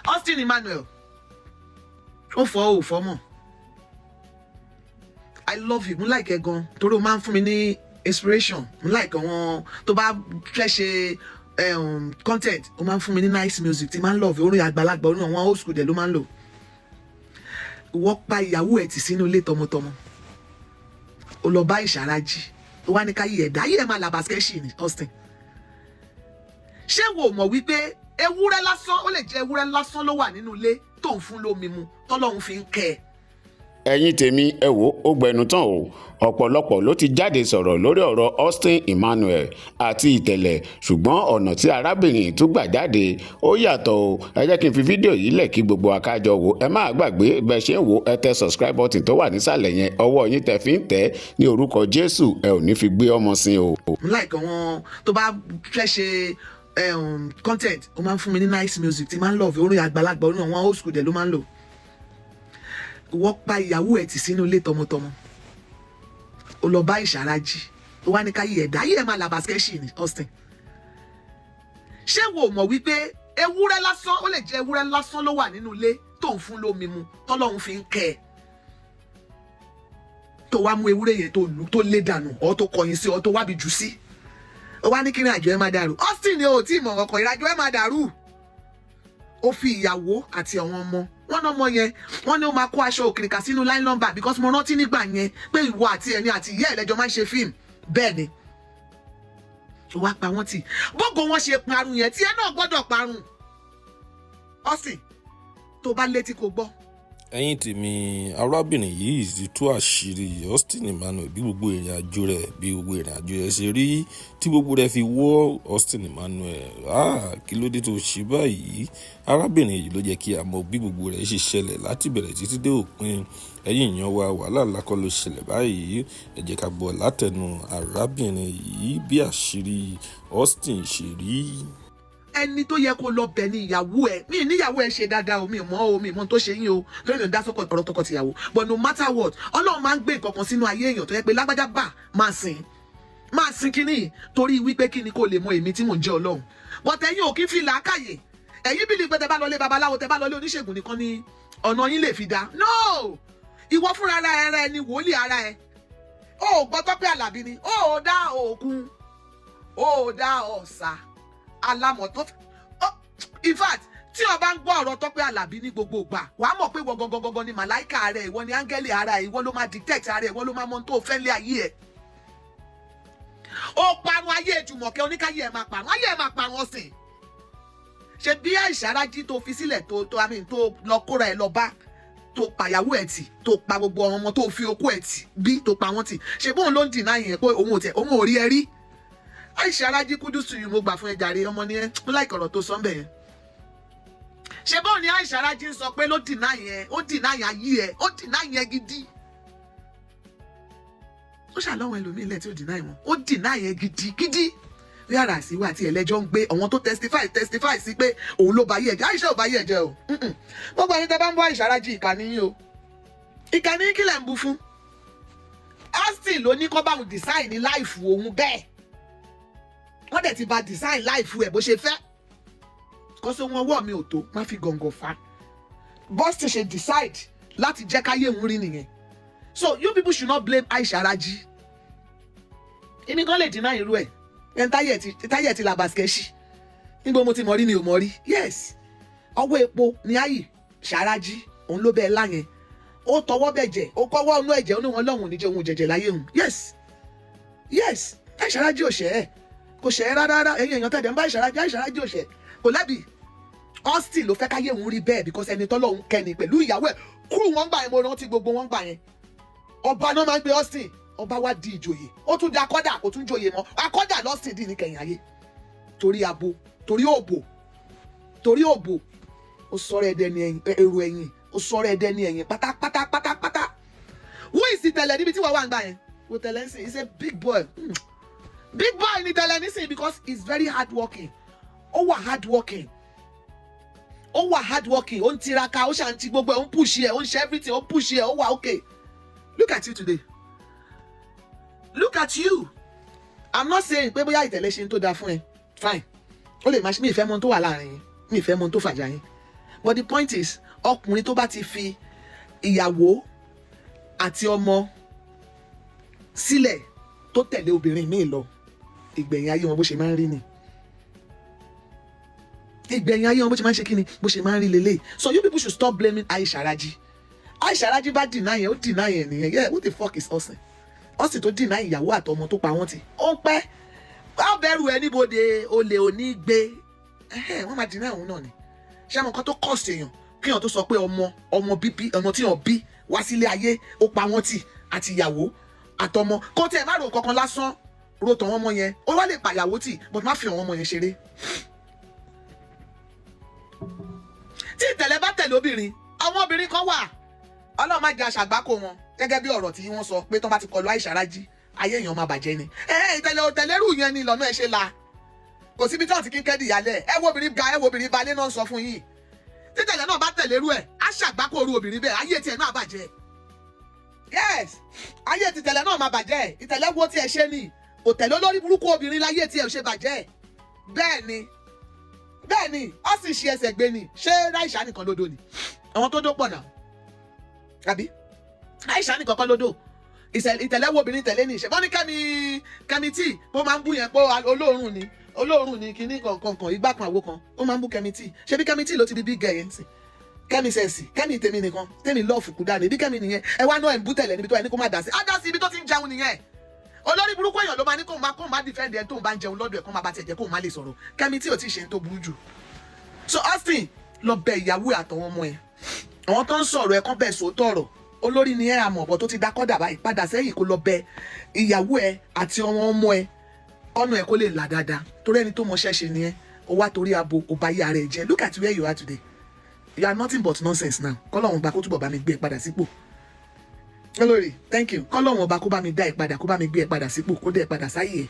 Austin Emmanuel, ó fọ́, ò fọ́ mọ̀. I love you, mo like ẹ gan, torí o máa ń fún mi ní inspiration. Mo like àwọn tó bá fẹ́ ṣe content, o máa ń fún mi ní nice music tí máa ń love. Orin àgbàlagbà, orin àwọn old school dẹ̀ ló máa ń lò. Ìwọ pa ìyàwó ẹ̀ tì sínú ilé tọmọtọmọ, o lọ bá ìṣàrájì, ó wá ní káyé ẹ̀dá ayé ẹ̀ máa làbàṣẹ́ṣì ní. Austin, ṣé wo mọ̀ wípé ewúrẹ́ lásán, ó lè jẹ́ ewúrẹ́ lásán ló wà nínú ilé tó ń fún lómi mu, tọ́lọ́run fi ń kẹ́ ẹ? Ẹ̀yin tèmi, ẹ wò ó, gbẹnu tán o. Ọ̀pọ̀lọpọ̀ ló ti jáde sọ̀rọ̀ lórí ọ̀rọ̀ Austin Emmanuel àti Ìtẹ̀lẹ̀, ṣùgbọ́n ọ̀nà tí arábìnrin tún gbà jáde, ó yàtọ̀ o. Ẹ jẹ́ kí n fi fídíò yìí lẹ̀ kí gbogbo wa ká jọ wò. Ẹ má gbàgbé, bẹ́ẹ̀ ṣe ń wò, ẹ tẹ subscribe button tó wà nísàlẹ̀ yẹn. Ọwọ́ yín tẹ fi ń tẹ̀, ní orúkọ Jésù, ẹ ò ní fi gbé ọmọ sí o. Mo like àwọn tó bá fẹ́ ṣe content, ó máa ń fún mi ní nice music tí máa ń love. Orin àgbàlagbà, orin àwọn old school dẹ̀ ló máa ń lò. Ìwọ pa ìyàwó ẹ̀ tì sínú ilé tọmọtọmọ, ó lọ bá ìṣàrájì, ó wá ní káyé ẹ̀dá ayé ẹ̀ máa làbàṣẹ́ṣì ní. Austin, ṣé wo mọ̀ wípé ewúrẹ́ lásán, ó lè jẹ́ ewúrẹ́ lásán ló wà nínú ilé tó ń fún lómi mu, tọ́lọ́run fi ń kẹ́ ẹ, tó wá mú ewúrẹ́ yẹn, tó lù, tó lé dànù, ọ tó kọ̀yìn sí ọ, tó wábi jù sí, ó wá ní kí ìrìn àjò ẹ máa dàrú? Austin ni o tí mọ̀ ọkọ̀, ìrìnàjò ẹ máa dàrú. Ó fi ìyàwó àti àwọn ọmọ wọn náà mọ yẹn, wọn ní ó máa kó aṣọ òkìrìkà sínú nylon bag, because mo rántí nígbà yẹn pé ìwọ àti ẹni àti ìyá ẹ lẹ́jọ́ máa ń ṣe fíìmù. Bẹ́ẹ̀ ni ó wá pa wọ́n tì. Bógo wọn ṣe parun yẹn, tí ẹ náà gbọ́dọ̀ parun. Austin, tó bá létí kó gbọ́. Ẹ̀yin tèmi, arábìnrin yìí ti tú àṣírí Austin Emmanuel, bí gbogbo ìrìn àjò rẹ̀, bí gbogbo ìrìn àjò rẹ̀ ṣe rí, tí gbogbo rẹ̀ fi wọ́. Austin Emmanuel, ah, kí ló dé tó ṣe báyìí? Arábìnrin yìí ló jẹ́ kí a mọ bí gbogbo rẹ̀ ṣe ṣẹlẹ̀ láti bẹ̀rẹ̀ títí dé òpin. Ẹ̀yin èèyàn wa, wàhálà ńlá kọ́ ló ṣẹlẹ̀ báyìí. Ẹ jẹ́ ká gbọ́ látẹnu arábìnrin yìí bí àṣírí Austin ṣe rí. Ẹni tó yẹ kó lọ bẹ̀ ni ìyàwó ẹ. Mi níyàwó ẹ ṣe dáadáa o, mi mọ̀ o, mi mọ̀ tó ṣe yín o, torí mi ò dá sọ́kọ̀ ọ̀rọ̀ tọkọ-tìyàwó. But no matter what, Ọlọ́run máa ń gbé nǹkan kan sínú ayé èèyàn tó yẹ pé lágbájá bá máa sìn, máa sin kínní, torí wípé kíni, kó lè mọ èmi tí mò ń jẹ́ Ọlọ́run. But ẹ̀yin ò kí ń fi làákàyè. Ẹ̀yin bí pé tẹ bá lọ lé babaláwo, tẹ bá lọ lé oníṣègùn nìkan ni ọ̀nà yín lè fi dá. No, ìwọ fúnra ara ẹ ni wòlíì ara ẹ. Ó gbọ́ Tọ́pẹ́ Àlàbí ni ó dá òkun, ó dá ọ̀sà alámọ̀ tó. In fact, tí o bá ń gbọ́ ọ̀rọ̀ Tọ́pẹ́ Àlàbí ní gbogbo ìgbà, wàá mọ̀ pé ìwọ gangan gangan ni màláìka rẹ̀, ìwọ ni áńgẹ́lì ara ẹ̀, ìwọ ló máa dictate ara ẹ̀, ìwọ ló máa mọ ohun tó fẹ́ lé ayé ẹ̀. Ó parun ayé Jùmọ̀kẹ́, oníkáyé ẹ̀ máa parun, ayé ẹ̀ máa parun. Ọ̀sìn ṣe bí àìsàrájí tó fi sílẹ̀, tó àmì tó lọ kóra ẹ̀ lọ bá, tó pàyàwó ẹ̀ tì, tó pa gbogbo ọmọ tó fi okó ẹ̀ tì bí, tó pa wọ́n tì, ṣe bóun ló ń dìnnà yẹn pé òun ò tẹ̀, òun ò rí ẹ rí? Àìsàrájí, kudos to you, mo gbà fún ẹ jàre, ọmọ ni ẹ. Mo like ọ̀rọ̀ tó sọ ń bẹ̀ yẹn. Ṣe bóun ni àìsàrájí ń sọ pé ló dìnnà yẹn, ó dìnnà yẹn ayé ẹ, ó dìnnà yẹn gidi. Ó ṣàlọ́wọ́n ẹlòmíín lẹ̀ tí ó dìnnà wọn, ó dìnnà yẹn gidi gidi. Yàrá síwá àti ẹlẹ́jọ́ ń gbé àwọn tó testify sí pé òun ló ba ayé ẹ̀jẹ̀. Àìṣe ò ba ayé ẹ̀jẹ̀ o. Gbogbo ẹni tẹ́ bá ń bọ́ Àìṣàrájì, ìkànnì yín o, ìkànnì yín. Kí lẹ̀ ń bu fún? Austin ló ní kó báwọn design ní life òun bẹ́ẹ̀. Wọ́n dẹ̀ ti ba design life ẹ̀ bó ṣe fẹ́. Kó sọ wọn ọwọ́ mi ò tó má fi gọ̀ǹgọ̀ fa. Boston ṣe decide láti jẹ́ káyé òun rí nìyẹn. So you people should not blame Aisha Raji. Èmi kan lè deny irú ẹ̀ ẹn táyẹ̀ ti la basket nígbà mo ti mọ̀ rí, mi ò mọ̀ rí. Yes, ọwọ́ epo ni ayi ṣàrájí, òun ló bẹ́ẹ̀ láyẹn. Ó tọwọ́ bẹ̀ jẹ̀, ó kọ́wọ́ inú ẹ̀jẹ̀, ó ní wọn lọ́hùn níjẹ́ òun jẹ̀jẹ̀ láyé òun. Yes, Aisha Raji ò ṣẹ́ ẹ̀, kò ṣẹ́ ẹ́ rárá. Ẹ̀yin èèyàn tẹ̀lé ń bá Aisha Raji, Aisha Raji ò ṣẹ́, kò lẹ́bi. Austin ló fẹ́ káyé òun rí bẹ́ẹ̀, because ẹni tọ́lọ́hún kẹ́ni pẹ̀lú ìyàwó ẹ̀ kúrú wọn gbà yẹn. Mo rántí gbogbo wọn gbà yẹn, ọba náà máa ń gbé Austin. Ọba wa di ìjòyè, ó tún di akọ́dà, kò tún joyè mọ́. Akọ́dà lọ́sìn dì ní kẹyìn ayé, torí abo, torí òbò, torí òbò. Ó sọ̀rọ̀ ẹ̀dẹ̀ ní ẹ̀yìn, èrò ẹ̀yìn, ó sọ̀rọ̀ ẹ̀dẹ̀ ní ẹ̀yìn pátápátá pátápátá. Who is Tẹ̀lẹ̀ níbi tí wọ́n wà ń gbà yẹn? Wo Tẹ̀lẹ̀ ń sìn, he's a big boy. Big boy ni Tẹ̀lẹ̀ nísìn, because he's very hard working. Ó wà hard working, ó wà hard working, ó ń tiraka, ó ṣàǹtí gbogbo ẹ̀, ó ń push ẹ̀, ó ń ṣe everything, ó ń push ẹ̀, ó wà okay. Look at you today, look at you. I'm not saying pé bóyá Ìtẹ̀lẹ̀ ṣe ń tó dáa fún ẹ. Fine, ó lè máa ṣe. Mi ìfẹ́ mọ ohun tó wà láàrin yín, mi ìfẹ́ mọ ohun tó fàjà yín. But the point is, ọkùnrin tó bá ti fi ìyàwó àti ọmọ sílẹ̀ tó tẹ̀lé obìnrin míì lọ, ìgbẹ̀yìn ayé wọn, bó ṣe máa ń rí ni. Ìgbẹ̀yìn ayé wọn, bó ṣe máa ń ṣe kí ni, bó ṣe máa ń rí lélẹ̀. So you people should stop blaming Aisha Raji. Aisha Raji bá deny yẹn, ó deny yẹn nìyẹn. Yeah, who the fuck is Austin? Austin tó deny ìyàwó àtọmọ tó pa wọ́n tì, ó ń pẹ́ wá bẹ̀rù ẹ níbodè, olè ò ní gbé. Wọ́n máa deny òun náà ni. Ṣé àwọn nǹkan tó cost èèyàn, kéèyàn tó sọ pé ọmọ bíbí, ọmọ tí yàn bí wá sílé ayé, ó pa wọ́n tì àti ìyàwó àtọmọ, kó tiẹ̀ má ro kankan lásán, ro tàwọn ọmọ yẹn. Ó wá lè pàyàwó tì, but má fi àwọn ọmọ yẹn ṣeré. Tí ìtẹ̀lẹ́ bá tẹ̀lé obìnrin, àwọn obìnrin kan wà, Ọlọ́run má jẹ́ aṣàgbákò wọn, gẹ́gẹ́ bí ọ̀rọ̀ tí wọ́n sọ pé tó bá ti kọlu Aisha Raji, ayé èèyàn máa bàjẹ́ ni. Ẹ ìtẹ̀lẹ́ òtẹ̀lẹ́rù yẹn ni lọ́nà ẹ̀ ṣe la. Kò síbi tí wọ́n ti kí ń kẹ́dì ìyálẹ̀. Ẹ wo obìnrin ga, ẹ wo obìnrin balẹ̀ náà ń sọ fún yín. Títẹ̀lẹ́ náà bá tẹ̀lérú ẹ̀, á ṣàgbákò oru obìnrin bẹ́ẹ̀, ayé tiẹ̀ náà bàjẹ́. Yes, ayé tìtẹ̀lẹ́ náà máa bàjẹ́. Ìtẹ̀lẹ́ wo tiẹ̀ ṣe ni kò tẹ̀lé olórí burúkú obìnrin láyé tiẹ̀ ò ṣe bàjẹ́. Bẹ́ẹ̀ ni, bẹ́ẹ̀ ni, ó sì ṣe ẹsẹ̀ gbé ni. Ṣé Aisha nìkan lódò ni? Àwọn tó dó pọ̀ náà, àbí Aisha nìkan kọ́ lódò? Ìtẹ̀lẹ́ wo obìnrin tẹ̀lé ni? Ṣèbọ́n ní Kẹ́mi, Kẹ́mi tí ó máa ń bú yẹn pé olóòórùn ni, olóòórùn ni, kíní kankan, igbá kan, àwo kan, ó máa ń bú Kẹ́mi tí. Ṣebí Kẹ́mi tí ló ti di big girl yẹn sí? Kẹ́mi sẹ̀sì, Kẹ́mi tèmi nìkan, tèmi lọ́ọ̀fù kú dání bí Kẹ́mi nìyẹn. Ẹ wá náà, ẹ̀ ń bú tẹ̀lẹ̀ níbi tó ẹ ní kó má dà sí, á dá sí. Ibi tó ti ń jẹun nìyẹn. Olórí burúkú èèyàn ló máa ní kó má defend ẹ tó ń bá ń jẹun lọ́dọ̀ ẹ̀, kó má bá tiẹ̀ jẹ́, kó má lè sọ̀rọ̀. Kẹ́mi tí ò tí ì ṣe ń tó burú jù. So Austin, lọ bẹ ìyàwó ẹ̀ àtàwọn ọmọ ẹ̀, àwọn tó ń sọ̀rọ̀ ẹ̀ kán bẹ̀ sòótọ́ ọ̀rọ̀. Olórí ni ẹ, àmọ̀ ọ̀bọ̀ tó ti dákọ́dà báyìí, padà sẹ́yìn, kó lọ bẹ ìyàwó ẹ̀ àti ọmọ ọmọ ẹ̀, ọ̀nà ẹ̀ kó lè là dáadáa, torí ẹni tó mọṣẹ́ ṣe ni ẹ. Ó wá torí abo, ó bá yí ara ẹ̀ jẹ́. Look at where you are today. You are nothing but nonsense now. Kọ́lọ́run gba kó túbọ̀ bá mi gbé ẹ padà sípò. Olórí, thank you. Kọ́lọ́run ọba kó bá mi dá ẹ padà, kó bá mi gbé ẹ padà sípò, kó dé ẹ padà sáyé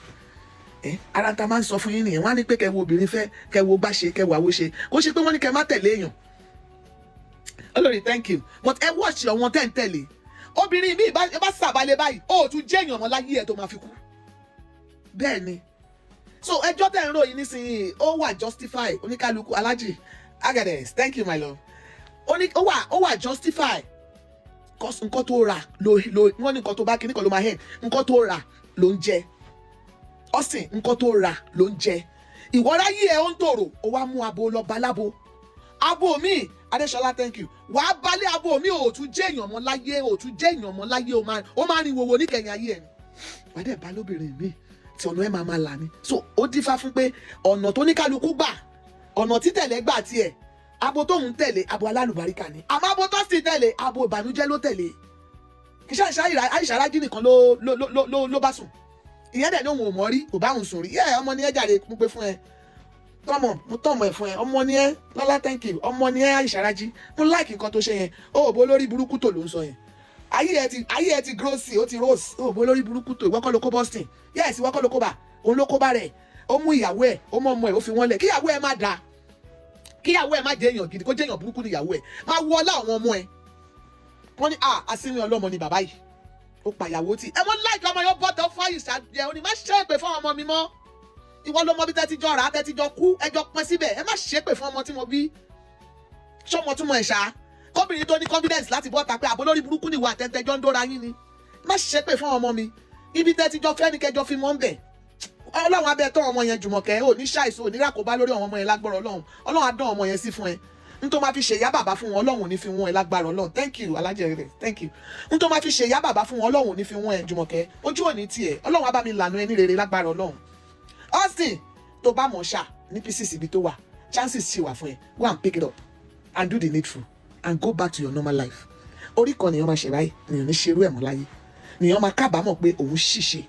ẹ. Ara ta máa ń sọ fún yín nìyẹn. Wọ́n á ní pé kẹ́ wo obìnrin fẹ́, kẹ́ wo bá ṣe, kẹ́ wo àwo ṣe. Kó ṣe pé wọ́n ní kẹ́ má tẹ̀lé èèyàn. Olórí, thank you, but ẹ watch àwọn tẹ́ ń tẹ̀lé. Obìnrin mi bá sàbálẹ̀ báyìí, ó tún jẹ́ èèyàn mọ́ láyé ẹ̀ tó máa fi kú. Bẹ́ẹ̀ ni. So ẹjọ́ tẹ̀ ń ròyìn nísìnyí, ó wà justify. Oníkálukú, Alájì Agades, thank you, my love. Ó ní ó wà justify, 'cause nǹkan tó rà ló wọ́n ní, nǹkan tó bá kíní kan ló máa hẹ̀, nǹkan tó rà ló ń jẹ. Ọ̀sìn, nǹkan tó rà ló ń jẹ. Ìwọ́ráyé ẹ̀ ó ń tòrò, ó wá mú abo lọ balábo abo mi. Adéṣọlá, thank you. Wàá balẹ̀ abo mi, ò tún jẹ́ èèyàn mọ́ láyé, ò tún jẹ́ èèyàn mọ́ láyé. Ó máa rìn wòwò níkẹyìn ayé ẹ̀ ni. Wàá dẹ̀ bá lóbìnrin mi tí ọ̀nà ẹ̀ máa là ní. So ó dífá fún pé ọ̀nà tó ní kálukú gbà, ọ̀nà títẹ̀lé gbà tiẹ̀, abo tóun tẹ̀lé, abo alálùbáríkà ni, àmọ́ abo tó sì tẹ̀lé, abo ìbànújẹ́ ló tẹ̀lé. Kì í ṣe Àìṣà Rájí nìkan ló bá sùn. Ìyẹn dẹ̀ ní òun ò mọ̀ rí, kò bá òun sùn rí. Yẹ ọmọ ni ẹ jàre, mo pé fún ẹ tọmọ, mo tọmọ ẹ fún ẹ. Ọmọ ni ẹ. Lọlá, thank you. Ọmọ ni ẹ. Àìṣà Rájí, mo like nǹkan tó ṣe yẹn. Ó bó lórí burúkú tó ló ń sọ yẹn. Ayé ẹ ti grow sí, ó ti rose. Ó bó lórí burúkú tó. Ìwọ kọ́ ló kó Boston. Yes, ìwọ kọ́ ló kó bá, òun ló kó bá rẹ̀. Ó mú ìyàwó ẹ̀, ó mú ọmọ ẹ̀, ó fi wọ́n lẹ̀. Kíyàwó ẹ̀ má dáa, kíyàwó ẹ̀ má jẹ́ èèyàn gidi, kó jẹ́ èèyàn burúkú ní ìyàwó ẹ̀, máa wọ ọlá àwọn ọmọ ẹ̀. Wọ́n ní àsìnwìn ọlọ́mọ ni bàbá yìí. Ó pàyàwó tí ẹ wọ́n láìka ọmọ yóò bọ́tọ̀ fún àyíṣà jẹ. Ó ní má ṣe é pè fún ọmọ mi mọ́. Ìwọ ló mọ bí tẹ́tí jọ rà á, tẹ́tí jọ kú, ẹjọ́ pín síbẹ̀. Ẹ má ṣe é pè fún ọmọ tí mo bí. Ṣọmọ túmọ̀ ẹ̀ ṣá, kóbìnrin tó ní confidence láti bọ́ta pé àbó lórí burúkú ni ìwà àtẹ̀tẹ̀jọ́ ń dóra yín ni. Má ṣe pè fún ọmọ mi. Ibi tẹ́tí jọ fẹ́ ni kẹjọ fi mọ́ ń bẹ̀. Ọlọ́run abẹ́ tọ́ ọmọ yẹn. Jùmọ̀kẹ́, ò ní ṣàìsàn, ò ní ràkóbá lórí àwọn ọmọ yẹn lágbára Ọlọ́run. Ọlọ́run á dán ọmọ yẹn sí fún ẹ. N tó máa fi ṣèyá bàbá fún wọn, Ọlọ́run ò ní fi wọ́n ẹ lágbára Ọlọ́run. Thank you, alájẹrẹ, thank you. N tó máa fi ṣèyá bàbá fún wọn, Ọlọ́run ò ní fi wọ́n ẹ. Jùmọ̀kẹ́, ojú òní tiẹ̀. Ọlọ́run á bá mi lànà ẹ ní rere lágbára Ọlọ́run. Austin, tó bá mọ̀ ṣá ní pieces ibi tó wà, chances ṣì wà fún ẹ. Go and pick it up and do the needful and go back to your normal life. Orí kan nìyẹn máa ṣe báyìí, nìyẹn ní ṣerú ẹ̀ mọ́ láyé, nìyẹn máa kábàámọ̀ pé òun ṣìṣe.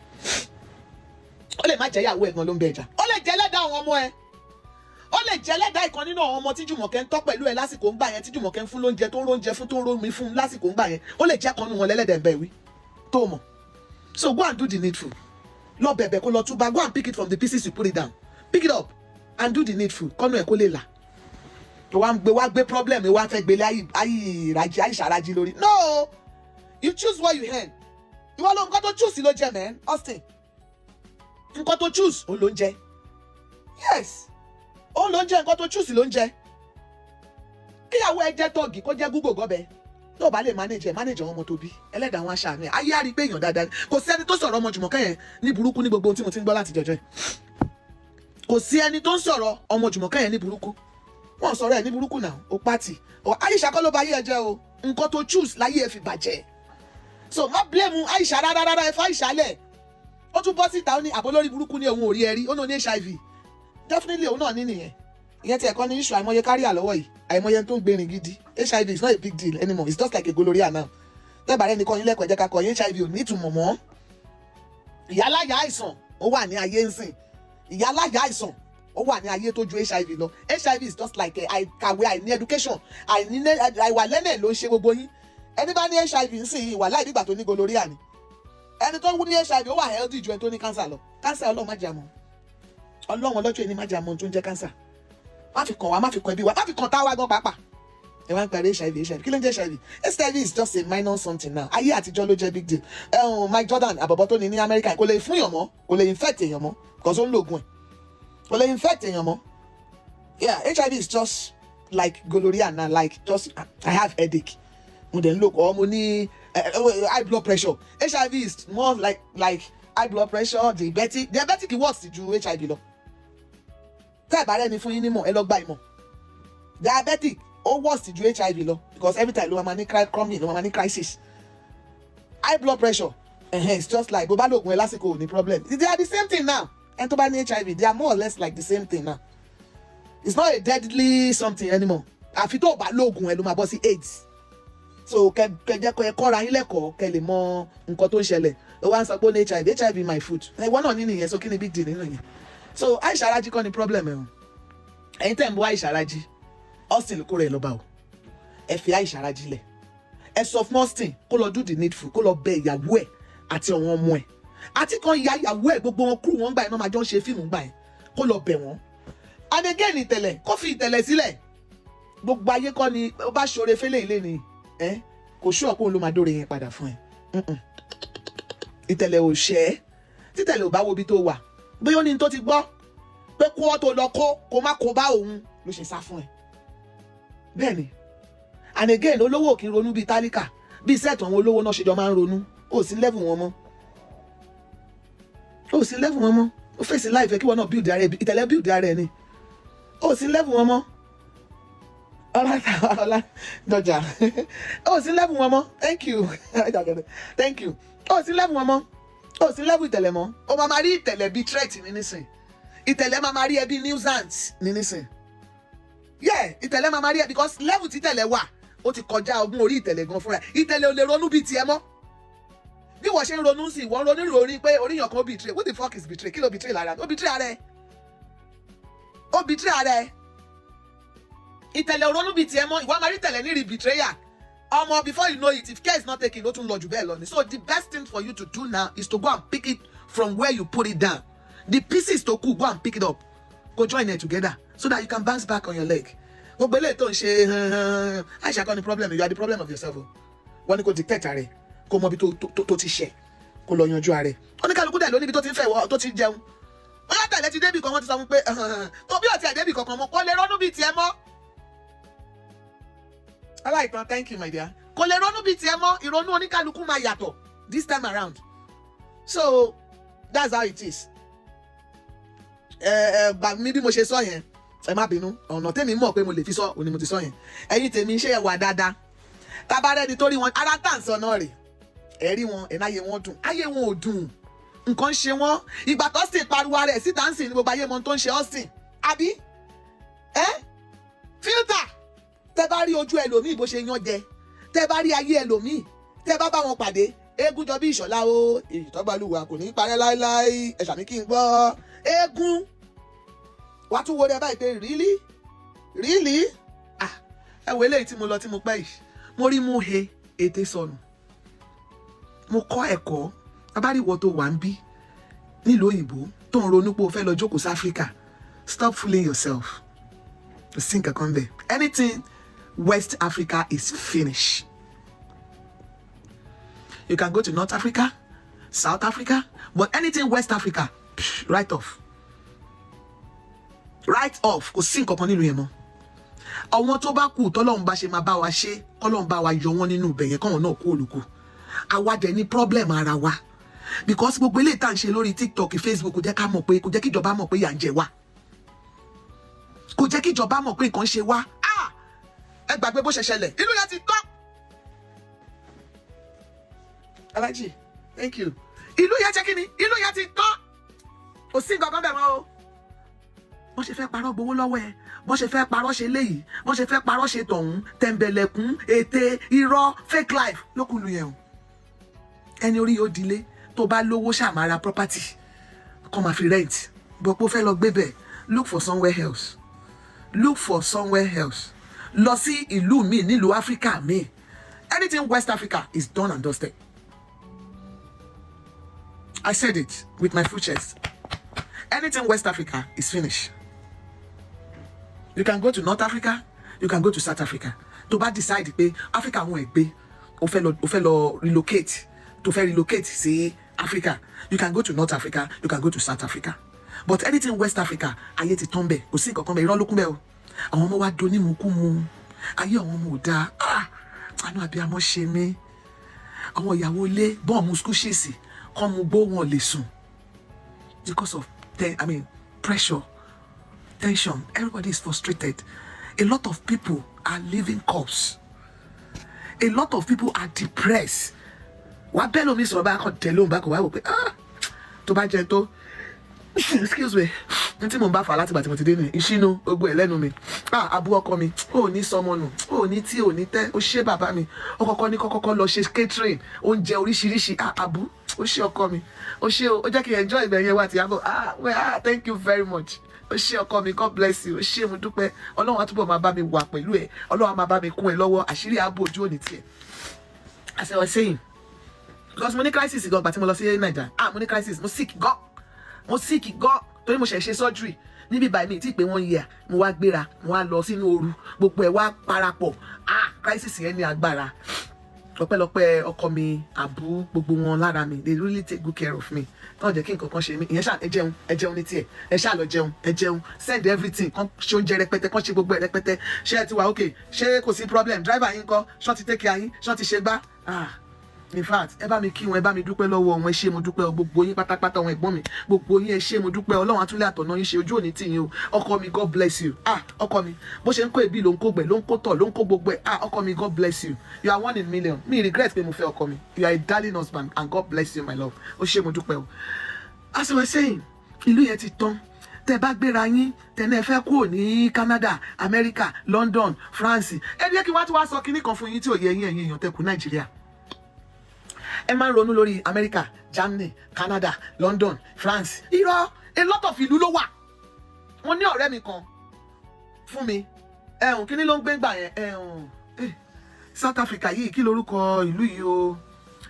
Ó lè má jẹ́ ìyàwó ẹ̀ gan ló ń bẹ ẹja, ó lè jẹ́ ẹlẹ́dàá àwọn ọmọ ẹ, ó lè jẹ́ ẹlẹ́dàá ìkan nínú àwọn ọmọ tí Jùmọ̀kẹ́ ń tọ́ pẹ̀lú ẹ lásìkò ń gbà yẹn, tí Jùmọ̀kẹ́ ń fún lóúnjẹ, tó ń róúnjẹ fún, tó ń rómi fún lásìkò ń gbà yẹn. Ó lè jẹ́ kan nínú wọn lẹ́lẹ́dàá ń bẹ̀ wí tó mọ̀. So go and do the needful. Lọ bẹ̀bẹ̀, kó lọ túbà. Go and pick it from the pieces you put it down. Pick it up and do the needful, kọ́nù ẹ̀ kó lè là. Tó wá ń gbé, wá gbé problem, wá fẹ́ gbélé ayé ìrajì, Àìṣà Rájí lórí. No, you choose what you earn. Ìwọ ló nǹkan tó choose ló jẹ, man. Austin, nǹkan tó choose, òun ló ń jẹ. Yes, òun ló ń jẹ. Nǹkan tó choose ló ń jẹ. Kíyàwó Kíyàwó ẹ jẹ́ tọ́ọ̀gì, kó jẹ́ gúgò gọ́bẹ, tó o bá lè manage ẹ, manage àwọn ọmọ tó bí. Ẹlẹ́dàá wọn aṣàánú ẹ. Ayé á rí i pé èèyàn dáadáa ni. Kò sí ẹni tó sọ̀rọ̀ ọmọ Jùmọ̀kẹ́ yẹn ní burúkú ní gbogbo ohun tí mo ti ń gbọ́ láti jọjọ́ yìí. Kò sí ẹni tó ń sọ̀rọ̀ ọmọ Jùmọ̀kẹ́ yẹn ní burúkú. Wọ́n sọ̀rọ̀ ẹ̀ ní burúkú náà. Ó pàtì Aisha kọ́ ló ba ayé ẹ jẹ́ o. Nǹkan tó choose láyé ẹ fi bàjẹ́, so má blame Aisha rárá rárá. Ẹ fa Aisha lẹ̀. Ó tún bọ́ síta, ó ní àbọ̀ lórí burúkú ní òun ò rí ẹ rí. Ó náà ní HIV, definitely òun náà ní nìyẹn. Ìyẹn tí ẹ̀kọ́ ní issue. Àìmọye kárí àlọ́wọ́ yìí, àìmọye tó ń gbérin gidi. HIV is not a big deal anymore. It's just like a gonorrhea now. Tẹ́bàá rẹ̀ nìkan yín lẹ́kọ̀ọ́, ẹ̀jẹ̀ kakọ̀ yín. HIV ò ní ìtumọ̀ mọ́. Ìyáláyà àìsàn ó wà ní ayé ń sìn. Ìyáláyà àìsàn ó wà ní ayé tó ju HIV lọ. HIV is just like àìkàwé, àìní education, àìní àìwà lẹ́nẹ̀ ló ń ṣe gbogbo yín. Ẹni bá ní HIV ń sìn yìí, wà láì nígbà tó ní gonorrhea ni. Ẹni tó ń ní HIV, ó wà healthy ju ẹni tó ní cancer lọ. Cancer, Ọlọ́run má jẹ́ àmọ́. Ọlọ́run ọlọ́jọ́ ẹni má jẹ́ àmọ́. Tó ń jẹ́ cancer, má fi kàn wá, má fi kàn ẹbí wa, má fi kàn táwa gan pàápàá. Ẹ wá ń parí HIV, HIV. Kí ló ń jẹ́ HIV? HIV is just a minor something now. Ayé àtijọ́ ló jẹ́ big deal. Mike Jordan, àbọ̀bọ̀ tó ní ní Amẹ́ríkà, kò lè fún èèyàn mọ́, kò lè infect èèyàn mọ́ because ó ń lo oògùn ẹ̀. Kò lè infect èèyàn mọ́. Yeah, HIV is just like gonorrhea now, like just I have headache, mo dẹ̀ ń lò ọ́, mo ní high blood pressure. HIV is more like high blood pressure, diabetic. Diabetic worse ju HIV lọ. Tá ẹ̀ bá rẹ́ni fún yín nímọ̀, ẹ lọ gba ìmọ̀. Diabetic ó worse ju HIV lọ because every time ló máa ní chronic, ló máa ní crisis. High blood pressure, it's just like bó bá lògùn ẹ lásìkò, ò ní problem. They are the same thing now. Ẹni tó bá ní HIV, they are more or less like the same thing now. It's not a deadly something anymore. Àfi tó o bá lóògùn ẹ ló máa bọ́ sí AIDS. So kẹ jẹ́ kẹ kọ́ra yín lẹ́kọ̀ọ́, kẹ lè mọ nǹkan tó ń ṣẹlẹ̀. Ó wá ń sọ pé ó ní HIV, HIV my foot. Ìwọ náà ní nìyẹn, so kí ni big deal nínú yẹn? So Aisha Raji kọ́ ni problem ẹ̀ o. Ẹ̀yin tẹ̀ ń bọ́ Aisha Raji, Austin ló kó rẹ̀ lọ́ba o. Ẹ fi Aisha Raji lẹ̀. Ẹ sọ fún Austin kó lọ do the needful, kó lọ bẹ ìyàwó ẹ̀ àti àwọn ọmọ ẹ̀ àti kan ya ìyàwó ẹ̀, gbogbo wọn kúrò wọn gbà yẹn náà, máa jọ ń ṣe fíìmù gbà yẹn. Kó lọ bẹ̀ wọ́n. And again, Ìtẹ̀lẹ̀, kó fi Ìtẹ̀lẹ̀ sílẹ̀. Gbogbo ayé kọ́ ni ó bá ṣoore fẹ́lẹ̀ ilé ni ẹ kò ṣú ọ̀pọ̀ òun ló máa dóore yẹn padà fún ẹ. Ìtẹ̀lẹ̀ ò ṣẹ́. Títẹ̀lẹ̀ ò bá wo ibi tó wà, bóyá ó ní tó ti gbọ́ pé kó ọ́ tó lọ kó má kó bá òun ló ṣe sá fún ẹ. Bẹ́ẹ̀ ni. And again, olówó ò kí ń ronú bíi tálíkà. Bíi set àwọn olówó náà ṣe jọ máa ń ronú. Ó sí level wọn mọ́, ó sí level wọn mọ́. Ó fèsì láìfẹ́ kí wọ́n náà build ara ẹ. Ìtẹ̀lẹ̀ build ara ẹ ni. Ó sí level wọn mọ́. Ọlá ọlá dọjà, ó sí level wọn mọ́. Thank you, thank you. Ó sí level wọn mọ́, ó sí level Ìtẹ̀lẹ̀ mọ́. Ó máa ma rí Ìtẹ̀lẹ̀ bíi threat ní nísìn. Ìtẹ̀lẹ̀ máa ma rí ẹ bíi nuisance ní nísìn. Yeah, Ìtẹ̀lẹ̀ máa ma rí ẹ because level tí Ìtẹ̀lẹ̀ wà, ó ti kọjá ọgbọ́n orí Ìtẹ̀lẹ̀ gan fúnra ẹ̀. Ìtẹ̀lẹ̀ ò lè ronú bíi tiẹ̀ mọ́. Bí wọ́n ṣe ń ronú sí, wọ́n ronú ìròrí pé oríyàn kan ó betray. What the fuck is betray? Kí ló betray lára? Ó betray ara ẹ, ó betray ara ẹ. Ìtẹ̀lẹ̀ ò ronú bíi tiẹ̀ mọ́. Ìwà máa rí Ìtẹ̀lẹ̀ ní rí betrayer ọmọ. Before you know it, if care is not taken, ó tún lọ jù bẹ́ẹ̀ lọ ni. So the best thing for you to do now is to go and pick it from where you put it down. The pieces tó kù, go and pick it up, go join it together so that you can bounce back on your leg. Gbogbo eléyìí tó ń ṣe, Aisha kọ́ ni problem. You are the problem of yourself o. Wọ́n ní kò dictate rẹ̀, kó mọ ibi tó ti ṣẹ̀, kó lọ yanjú ara ẹ̀. Oníkálukú dẹ̀ ló níbi tó ti ń fẹ́ wọ tó ti jẹun. Ó yá, tẹ̀lé ti débì kan, wọ́n ti sọ fún pé tó bí ọ̀tí ẹ̀ débì kankan mọ́, kó lè ronú bíi tiẹ̀ mọ́. Aláìtàn, thank you, my dear. Kò lè ronú bíi tiẹ̀ mọ́. Ìrònú oníkálukú máa yàtọ̀ this time around. So that's how it is. Ẹ ẹ gbà mí bí mo ṣe sọ yẹn, ẹ má bínú. Ọ̀nà tèmi mọ̀ pé mo lè fi sọ òní mo ti sọ yẹn. Ẹ̀yin tèmi, ṣé ẹ wà dáadáa? Tabarẹ́ni torí wọn ara tá à ń sọ náà rè, ẹ rí wọn ẹ̀ náà, ayé wọn dùn, ayé wọn ò dùn, nǹkan ń ṣe wọn. Ìgbà tó sì pariwo ara ẹ̀ síta ń sìn ní gbogbo ayé mọ tó ń ṣe Austin, àbí ẹ filter. Tẹ bá rí ojú ẹlòmíì bó ṣe yan jẹ, tẹ bá rí ayé ẹlòmíì, tẹ bá bá wọn pàdé, eégún jọ bí ìṣọ̀lá o. Ìtọ́gbàlùwà kò ní parẹ́ láéláé. Ẹ ṣàmì kí n gbọ́. Eégún wàá tún wo rẹ báyìí pé really, really. Ah, ẹ wo eléyìí tí mo lọ tí mo pẹ́ yìí, mo rí mú he ètè sọnù. Mo kọ́ ẹ̀kọ́. Abáríwọ̀ tó wà ń bí nílùú òyìnbó tó ń ronú pé o fẹ́ lọ jókòó sí Áfíríkà, stop fooling yourself. Kò sí nǹkan kan bẹ́ẹ̀. Anything West Africa is finished. You can go to North Africa, South Africa, but anything West Africa, psh, write off, write off. Kò sí nǹkan kan nílùú yẹn mọ́. Àwọn tó bá kù, tọ́lọ́run bá ṣe máa bá wa ṣe, kọ́lọ́run bá wa yọ wọ́n nínú ibẹ̀ yẹn, kọ́wọn náà kú òlùkù. Àwa dẹ̀ ní problem ara wa, because gbogbo eléyìí tá à ń ṣe lórí TikTok, Facebook, kò jẹ́ ká mọ̀ pé, kò jẹ́ kí ìjọba mọ̀ pé ìyà ń jẹ wá, kò jẹ́ kí ìjọba mọ̀ pé nǹkan ṣe wá. Ah, ẹ gbàgbé bó ṣe ṣẹlẹ̀, ìlú yẹn ti tọ́. Alhaji, thank you. Ìlú yẹn jẹ́ kí ni, ìlú yẹn ti tọ́, kò sí nǹkan kan bẹ̀ mọ́ o. Bọ́n ṣe fẹ́ parọ́ gbowó lọ́wọ́ ẹ, bọ́n ṣe fẹ́ parọ́ ṣe léyìí, bọ́n ṣe fẹ́ parọ́ ṣe tọ̀hún, tẹ̀m̀bẹ̀lẹ̀kún, ète, irọ́, fake life lókùnlù yẹn o. Ẹni orí yóò dilé tó bá lówó, ṣàmàrà property kọ́ máa fi rent bọ́ pé ó fẹ́ lọ gbé bẹ̀. Look for somewhere else, look for somewhere else. Lọ sí ìlú míì nílùú Áfíríkà míì. Anything West Africa is done and dusted. I said it with my full chest. Anything West Africa is finished. You can go to North Africa, you can go to South Africa. Tó bá decide pé Africa àwọn ẹ̀ gbé, o fẹ́ lọ relocate, tó fẹ́ relocate sí Africa, you can go to North Africa, you can go to South Africa. But anything West Africa, ayé ti tán bẹ̀, kò sí nǹkan kan bẹ̀, irọ́ ló kún bẹ́ẹ̀ o. Àwọn ọmọ wa donímukúmu, ayé àwọn ọmọ ò dáa. Ah, àánú abiyamọ ṣe mí. Àwọn ìyàwó ilé bọ́ọ̀mù skúṣìsì kọ́ mu gbó, wọn lè sùn because of I mean, pressure, tension. Everybody is frustrated. A lot of people are living corpse. A lot of people are depressed. Wàá bẹ́ẹ̀ lómi sọ̀rọ̀ báyà kan tẹ̀ lóhùn bá kò wá wò pé, ah, tó bá jẹ tó, excuse me, ní tí mò ń bá fà láti ìgbà tí mo ti dé ní ìṣínú ogun ẹ̀ lẹ́nu mi. Ah, abú ọkọ mi, ò ní sọmọ nù, ò ní tí ò ní tẹ́. Ó ṣe bàbá mi, ó kọ́kọ́ ní kọ́kọ́ lọ ṣe catering oúnjẹ oríṣiríṣi. Ah, abú, ó ṣe ọkọ mi, ó ṣe o, ó jẹ́ kí n enjoy ibẹ̀ yẹn wá tìyàbọ̀. Ah, well, ah, thank you very much. Ó ṣe ọkọ mi, God bless you. Ó ṣe, mo dúpẹ́. Ọlọ́run á túbọ̀ máa bá mi wà pẹ̀lú ẹ̀, Ọlọ́run á máa bá mi kún ẹ lọ́wọ́, àṣírí ààbò ojú òní tiẹ̀. As I was saying, because mo ní crisis gan gbà tí mo lọ sí Naija. Ah, mo ní crisis, mo sick gan, mo sick gan, torí mo ṣẹ̀ ṣe surgery níbi báyìí mi tí pé 1 year. Mo wá gbéra, mo wá lọ sínú ooru, gbogbo ẹ̀ wá parapọ̀. Ah, crisis yẹn ní agbára. Ọpẹ́lọpẹ́ ọkọ mi, àbú, gbogbo wọn lára mi, they really take good care of me, tọ́ jẹ́ kí nǹkan kan ṣe mí. Ìyẹn ṣáà, ẹ jẹun, ẹ jẹun ní tiẹ̀, ẹ ṣáà lọ jẹun, ẹ jẹun, send everything, kan ṣe oúnjẹ rẹpẹtẹ, kan ṣe gbogbo ẹ rẹpẹtẹ. Ṣé ẹ ti wà okay? Ṣé kò sí problem? Driver yín kọ́? Ṣọ́ ti take care yín? Ṣọ́ ti ṣe gbá? Ah, in fact, ẹ bá mi kí wọn, ẹ bá mi dúpẹ́ lọ́wọ́ wọn. Ẹ ṣé, mo dúpẹ́ o. Gbogbo yín pátápátá, àwọn ẹ̀gbọ́n mi, gbogbo yín, ẹ ṣé, mo dúpẹ́. Ọlọ́run àtúnlẹ̀ àtọ̀nà yín ṣe, ojú òní tì yín o. Ọkọ mi, God bless you. Ah, ọkọ mi, bó ṣe ń kó èbí ló ń kó gbẹ, ló ń kó tọ̀, ló ń kó gbogbo ẹ̀. Ah, ọkọ mi, God bless you. You are one in million. Mi regret pé mo fẹ́ ọkọ mi. You are a darling husband and God bless you, my love. Ó ṣé, mo dúpẹ́ o. As I was saying, ìlú yẹn ti tán. Tẹ bá gbéra yín, tẹnẹ fẹ́ kúrò ní Canada, America, London, France, ẹ jẹ́ kí wọ́n tún wá sọ kinní kan fún yín tí ò yẹ yín. Ẹ̀yin èèyàn tẹ kù Nàìjíríà, ẹ máa ń ronú lórí America, Germany, Canada, London, France. Irọ́, a lot of ìlú ló wà. Mo ní ọ̀rẹ́ mi kan fún mi, ẹ̀hún kíní ló ń gbé gbà yẹn, ẹ̀hún South Africa yìí, kí lorúkọ ìlú yìí o,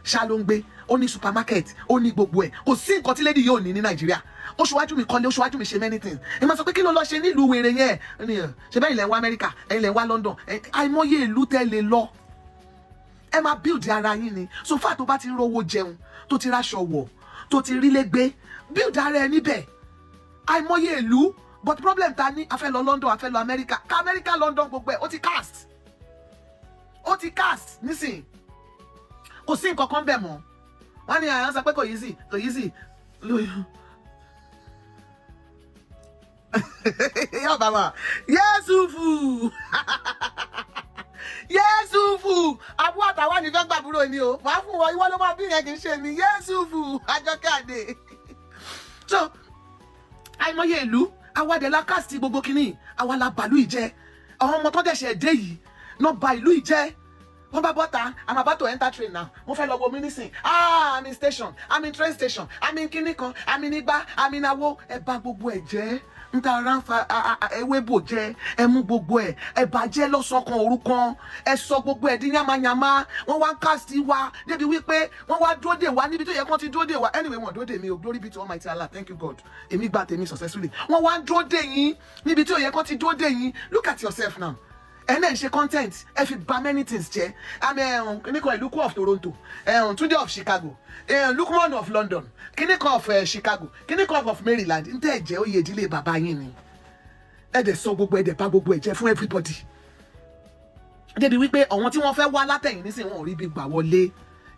ṣá ló ń gbé. Ó ní supermarket, ó ní gbogbo ẹ̀, kò sí nǹkan tí lady yóò ní ní Nàìjíríà. Ó ṣíwájú mi kọ́lé, ó ṣíwájú mi ṣe many things. Ẹ máa sọ pé kí ló lọ ṣe nílùú wèrè yẹn? Ṣe bẹ́ẹ̀ ilẹ̀ ń wá Amẹ́ríkà, ẹ̀yin lẹ̀ ń wá London, àìmọye ìlú tẹ́ lè lọ. Ẹ máa build ara yín ni. So far tó bá ti ń rówó jẹun, tó ti ráṣọ wọ̀, tó ti rí lé gbé, build ara ẹ níbẹ̀. Àìmọye ìlú, but problem ta ní, a fẹ́ lọ London, a fẹ́ lọ America. Ká America, London, gbogbo ẹ̀ ó ti cast, ó ti cast nísìnyí, kò sí nǹkan kan bẹ̀ mọ́. Wọ́n ní àyàn sọ pé kò easy, kò easy lóyún. Yóò bàbá Yẹ́sùfù, Yẹ́sùfù, àbú àtàwọn ní fẹ́ gbàbúrò ni o, wàá fún wọn, ìwọ ló máa bí yẹn, kì í ṣe mi. Yẹ́sùfù Àjọkẹ́ Àdè. So àìmọye ìlú, àwa la cast gbogbo kínní, àwa la bàlú ìjẹ. Àwọn ọmọ tó dẹ̀ṣẹ̀ dé yìí náà ba ìlú ìjẹ́. Wọ́n bá bọ́ta, I'm about to enter train now, mo fẹ́ lọ wo mínísìn. Ah, I'm in station, I'm in train station, I'm in kinní kan, I'm in igbá, I'm in awo. Ẹ bà gbogbo ẹ̀ jẹ́, n ta ara ń fa ewé bò jẹ́, ẹ mú gbogbo ẹ̀, ẹ bàjẹ́ lọ́sàn kan òru kan, ẹ sọ gbogbo ẹ̀ di yamayama. Wọ́n wá ń cast wa débi wípé wọ́n wá dúró dè wá níbi tó yẹ kán ti dúró dè wá. Anyway, wọ́n dúró dè mí o. Glory be to Almighty Allah. Thank you, God. Èmi gba tèmi successfully. Wọ́n wá ń dúró dè yín níbi tí ó yẹ kán ti dúró dè yín. Look at yourself now. Ẹ náà ń ṣe content, ẹ fi bà many things jẹ́. Àmì ẹ̀hún kíníkan ìlú of Toronto, ẹ̀hún Túndé of Chicago, ẹ̀hún Lukman of London, kíníkan of Chicago, kíníkan of Maryland. Ń tẹ́ ẹ̀ jẹ́ oyè ìdílé bàbá yín ni. Ẹ dẹ̀ sọ gbogbo ẹ, dẹ̀ bà gbogbo ẹ̀ jẹ́ fún everybody. Débi wípé àwọn tí wọ́n fẹ́ wá látẹ̀yìn nísìnyí, wọn ò rí bí gbà wọlé.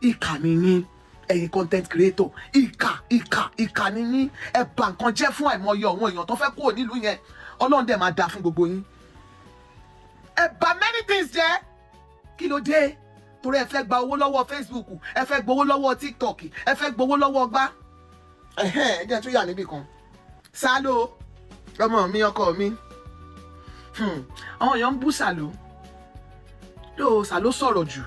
Ìkà ni yín, ẹ̀yin content creator. Ìkà, ìkà, ìkà ni yín. Ẹ bà nǹkan jẹ́ fún àìmọye àwọn èèyàn tó fẹ́ kúrò nílùú yẹn. Ọlọ́run dẹ̀ máa dáa fún gbogbo yín. Ẹ bà many things jẹ́. Kí ló dé? Torí ẹ fẹ́ gba owó lọ́wọ́ Facebook, ẹ fẹ́ gbowó lọ́wọ́ TikTok, ẹ fẹ́ gbowó lọ́wọ́ gbá. Ẹ jẹ́ tún yà níbì kan. Sálò, ọmọ mi, ọkọ mi, àwọn èèyàn ń bú Sàló. Yóò Sàló sọ̀rọ̀ jù.